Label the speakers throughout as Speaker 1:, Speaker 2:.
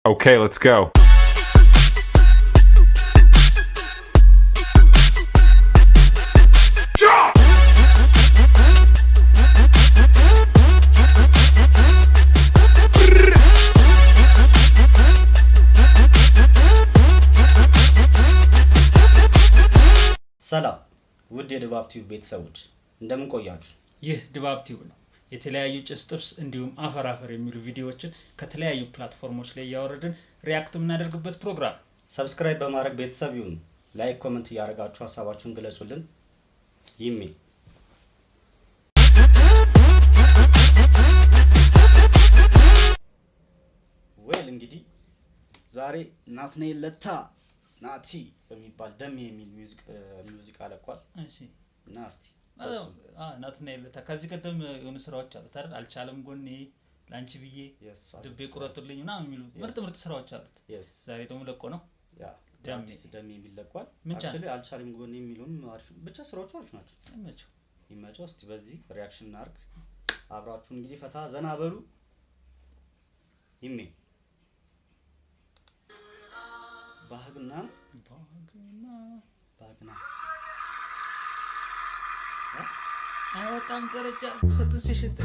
Speaker 1: Okay, let's go.
Speaker 2: ሰላም ውድ የድባብ ቲዩብ ቤተሰቦች፣ እንደምን ቆያችሁ?
Speaker 3: ይህ ድባብ ቲዩብ ነው። የተለያዩ ጭስ ጥብስ እንዲሁም አፈር አፈር የሚሉ ቪዲዮዎችን ከተለያዩ platform ኦች ላይ እያወረድን react የምናደርግበት ፕሮግራም።
Speaker 2: Subscribe በማድረግ ቤተሰብ ይሁኑ። Like፣ comment እያደረጋችሁ ሀሳባችሁን ግለጹልን። ይሜ። Well፣ እንግዲህ ዛሬ ናትናኤል ለታ፣ ናቲ በሚባል ደሜ የሚል music አለቋል እና እስቲ በሱ
Speaker 3: ናትናኤል ለታ ከዚህ ቀደም የሆኑ ስራዎች አሉት አይደል? አልቻለም ጎኔ፣ ለአንቺ ብዬ፣
Speaker 2: Yes.
Speaker 3: ድቤ ቁረጡልኝ ምናምን የሚሉ ምርጥ ምርጥ ስራዎች አሉት። ዛሬ ደግሞ ለቆ ነው። ደሜ።
Speaker 2: አዲስ ደሜ የሚል ለቋል።
Speaker 3: ምን ቻለ?
Speaker 2: Actually አልቻለም ጎኔ የሚለውም አሪፍ፣ ብቻ ስራዎቹ አሪፍ ናቸው።
Speaker 3: ይመቸው።
Speaker 2: ይመቸው። እስቲ በዚህ reaction እናርግ። አብራችሁ እንግዲህ ፈታ ዘና በሉ። ይሜ፣ ባህግና
Speaker 3: ባግና
Speaker 2: ባህግና።
Speaker 3: አይወጣም ደረጃ ፈጥን ሲሽጥ።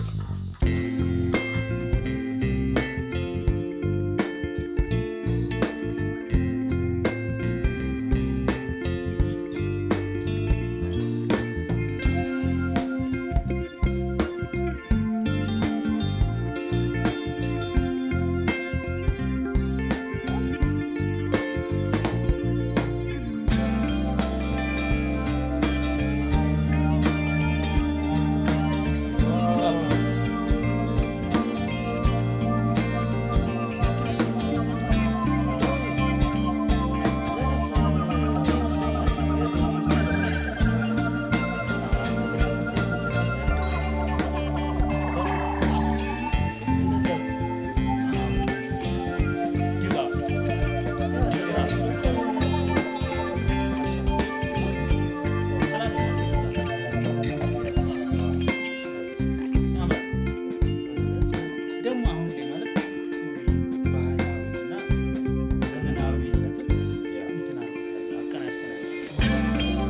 Speaker 3: ድባብ የራሱ ሰላም ያምራል። ደግሞ አሁን ላይ ማለት ባህላዊና ዘመናዊነትን እንትን አድርጎታል፣ አቀናጅተናል።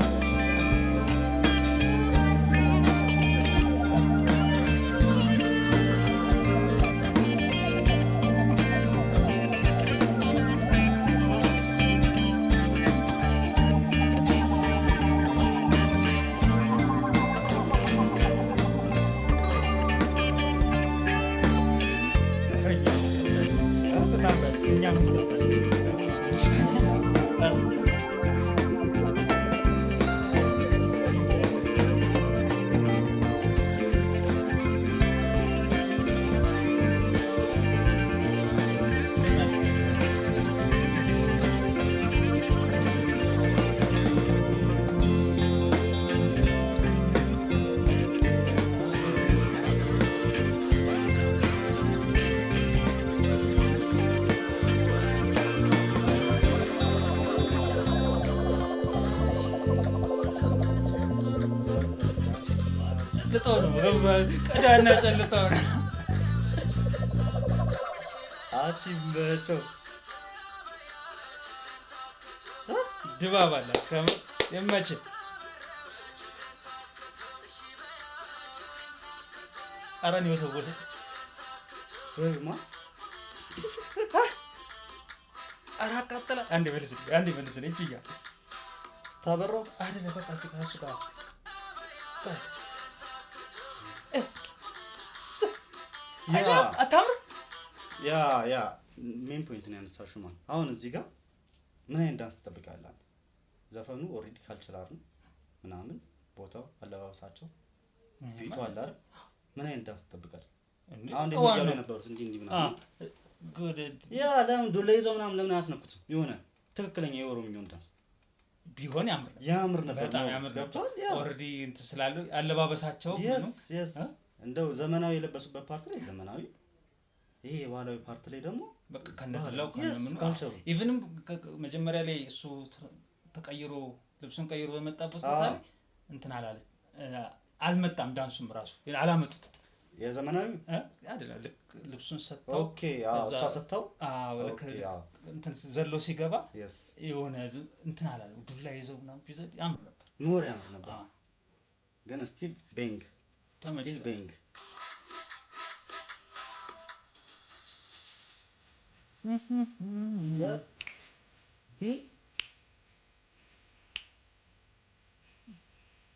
Speaker 3: በጣም እኛም ጨልጠው ነው፣ ቀዳና ጨልጠው ነው።
Speaker 2: አቺ መቸው።
Speaker 3: ድባብ አላት። ከምር ይመችህ። ኧረ እኔ ወሰወሰ።
Speaker 2: ወይማ።
Speaker 3: ኧረ አቃጠለ። አንዴ መልስልኝ፣ አንዴ መልስልኝ። እጅ እያ
Speaker 2: ስታበራው።
Speaker 3: አይደለ፣ በቃ እሱ ጋር፣ እሱ ጋር። ቆይ። አታምርም?
Speaker 2: Yeah, main point ነው ያነሳሽው። ማለት አሁን እዚህ ጋር ምን አይነት ዳንስ ትጠብቃለህ አንተ? ዘፈኑ already cultural ነው ምናምን፣ ቦታው፣ አለባበሳቸው፣ beat ኡ አለ አይደል? ምን አይነት ዳንስ ትጠብቃለህ?
Speaker 3: እንዴ፣
Speaker 2: አሁን እንዴት ነው እያሉ
Speaker 3: ዋናው
Speaker 2: የነበሩት እንዲህ እንዲህ ምናምን።
Speaker 3: ጉድ።
Speaker 2: Yeah፣ ለምን ዱላ ይዘው ምናምን ለምን አያስነኩትም? የሆነ ትክክለኛ የኦሮምኛውን ዳንስ
Speaker 3: ቢሆን ያምር ነበር።
Speaker 2: ያምር ነበር።
Speaker 3: በጣም
Speaker 2: ነው።
Speaker 3: ያምር ነበር።
Speaker 2: ገብቷል። Yeah.
Speaker 3: Already እንትን ስላለው አለባበሳቸው
Speaker 2: Yes.
Speaker 3: ምኑ
Speaker 2: Yes.
Speaker 3: እ?
Speaker 2: እንደው ዘመናዊ የለበሱበት part ላይ ዘመናዊ፣ ይሄ የባህላዊ part ላይ ደግሞ
Speaker 3: በቃ ከነዱላው ከነምኑ።
Speaker 2: Culture ኡ።
Speaker 3: Even ም መጀመሪያ ላይ እሱ ተቀይሮ፣ ልብሱን ቀይሮ በመጣበት ቦታ ላይ እንትን አላለ፣ አልመጣም። ዳንሱም ራሱ አላመጡትም።
Speaker 2: የዘመናዊ
Speaker 3: አይደለም፣ ልክ ልብሱን ሰጥተው
Speaker 2: okay፣ አዎ፣
Speaker 3: ከዛ
Speaker 2: እሷ ሰጥተው
Speaker 3: አዎ፣ ልክ
Speaker 2: okay፣ አዎ።
Speaker 3: እንትን ዘሎ ሲገባ
Speaker 2: yes
Speaker 3: የሆነ እንትን አላለ፣ ዱላ ይዘው ምናምን ቢዘል ያምር ነበር።
Speaker 2: More ያምር ነበር። ግን still bang, still
Speaker 3: ተመችቶኛል።
Speaker 2: Bang.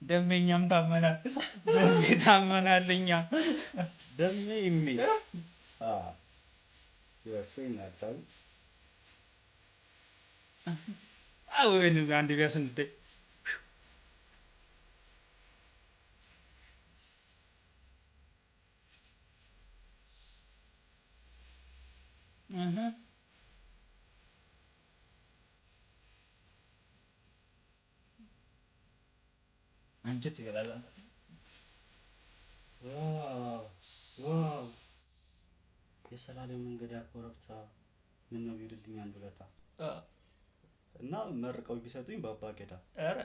Speaker 3: ደሜኛም ታመናል፣ ደሜ ታመናል። እኛ
Speaker 2: ደሜ ይሜ የፍሬም ያታሉ።
Speaker 3: ወይን አንድ ቢያስንደኝ። አንጀት ይበላል።
Speaker 2: Wow, wow! የሰላሌው መንገድ ያኮረብታ ምን ነው ቢውልልኝ አንድ ውለታ እና መርቀው ቢሰጡኝ በአባ ገዳ።
Speaker 3: ኧረ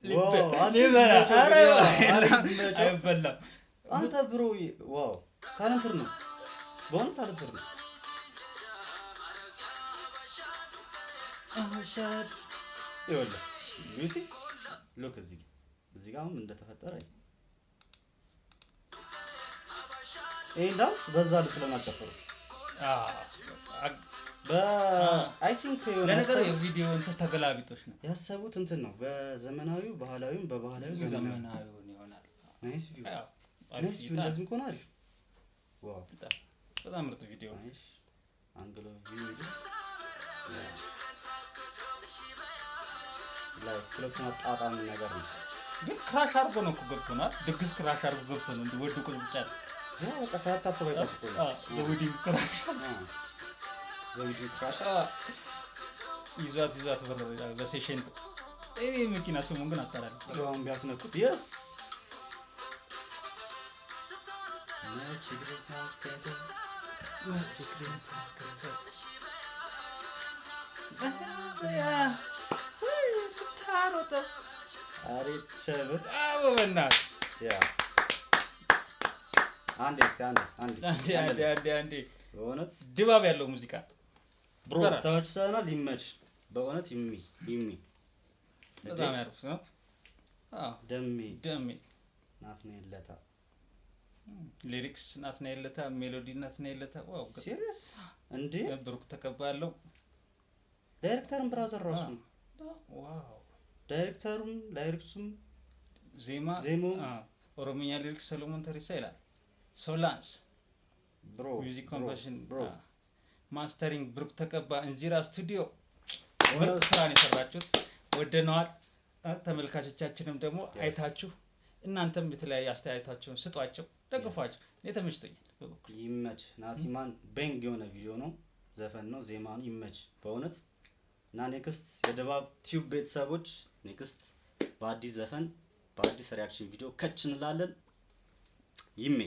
Speaker 2: Wow፣ አሪፍ
Speaker 3: ሊበላ
Speaker 2: ይመቸው፣
Speaker 3: ኧረ
Speaker 2: አሪፍ ይመቸው።
Speaker 3: አይበላም።
Speaker 2: አንተ bro, wow, talented ነው፣ በእውነት talented ነው። ይኸውልህ ሉሲ፣ look እዚህ ጋር አሁን እንደተፈጠረ ይሄን ዳንስ በዛ ልብስ ለምን አልጨፈሩት? በ I think የሆነ
Speaker 3: ለነገሩ
Speaker 2: ያሰቡት
Speaker 3: የቪዲዮ እንትን ተገላቢጦች ነው።
Speaker 2: ያሰቡት እንትን ነው፣ በዘመናዊው ባህላዊም በባህላዊው ዘመናዊ።
Speaker 3: ዘመናዊውን ይሆናል።
Speaker 2: Nice view.
Speaker 3: ያው አሪፍ
Speaker 2: Nice view.
Speaker 3: እይታ።
Speaker 2: እንደዚህም ከሆነ አሪፍ፣ wow.
Speaker 3: በጣም በጣም ምርጥ ቪዲዮ ነው።
Speaker 2: Nice angle of view ላይ ሁለቱም አጣጣሚ ነገር ነው።
Speaker 3: ግን crash አድርጎ ነው እኮ ገብቶ ነው አይደል? ድግስ crash አድርጎ ገብቶ ነው እንዲህ ወድቆ ብቻ ነው።
Speaker 2: Yeah፣ በቃ ሳያታስብ አይጣጥቁ።
Speaker 3: The wedding crash.
Speaker 2: The wedding crash.
Speaker 3: ይዟት ይዟት በረረ ይላል በሴሽንቶ። ይሄ መኪና ስሙን ግን አታላልም።
Speaker 2: አሁን ቢያስነኩት፣ yes.
Speaker 3: መች እግሬ ታከተ፣ መች እግሬ ታከተ፣ ስታሮጠ
Speaker 2: አሪፍ ቸብር።
Speaker 3: አቦ በእናትህ።
Speaker 2: Yeah፣ አንዴ እስቲ አንዴ አንዴ።
Speaker 3: አንዴ አንዴ አንዴ አንዴ።
Speaker 2: በእውነት
Speaker 3: ድባብ ያለው ሙዚቃ።
Speaker 2: Bro.
Speaker 3: በራስ።
Speaker 2: ተመችተናል። ይመች በእውነት፣ ይሚ ይሚ።
Speaker 3: በጣም ያርፍ ነው። አዎ።
Speaker 2: ደሜ።
Speaker 3: ደሜ።
Speaker 2: ናትናኤል ለታ።
Speaker 3: Lyrics ናትናኤል ለታ፣ melody ናትናኤል ለታ። Wow!
Speaker 2: Serious እንዴ?
Speaker 3: ብሩክ ተቀባለው።
Speaker 2: ዳይሬክተርም brother ራሱ ነው።
Speaker 3: Wow!
Speaker 2: ዳይሬክተሩም lyrics ኡም
Speaker 3: ዜማ
Speaker 2: ዜማውም።
Speaker 3: ኦሮምኛ lyrics ሰሎሞን ተሪሳ ይላል። ሶላንስ
Speaker 2: Bro.
Speaker 3: Music
Speaker 2: Bro,
Speaker 3: Composition
Speaker 2: bro.
Speaker 3: Mastering ብሩክ ተቀባ፣ እንዚራ ስቱዲዮ። ምርጥ ስራ ነው የሰራችሁት፣ ወደነዋል። ተመልካቾቻችንም ደግሞ አይታችሁ እናንተም የተለያዩ አስተያየታችሁን ስጧቸው፣ ደግፏቸው። እኔ ተመችቶኛል በበኩሌ።
Speaker 2: ይመች ናቲማን። Bang የሆነ ቪዲዮ ነው፣ ዘፈን ነው፣ ዜማ ነው። ይመች በእውነት። እና next የድባብ ቲዩብ ቤተሰቦች፣ next በአዲስ ዘፈን በአዲስ reaction ቪዲዮ ከች እንላለን። ይሜ።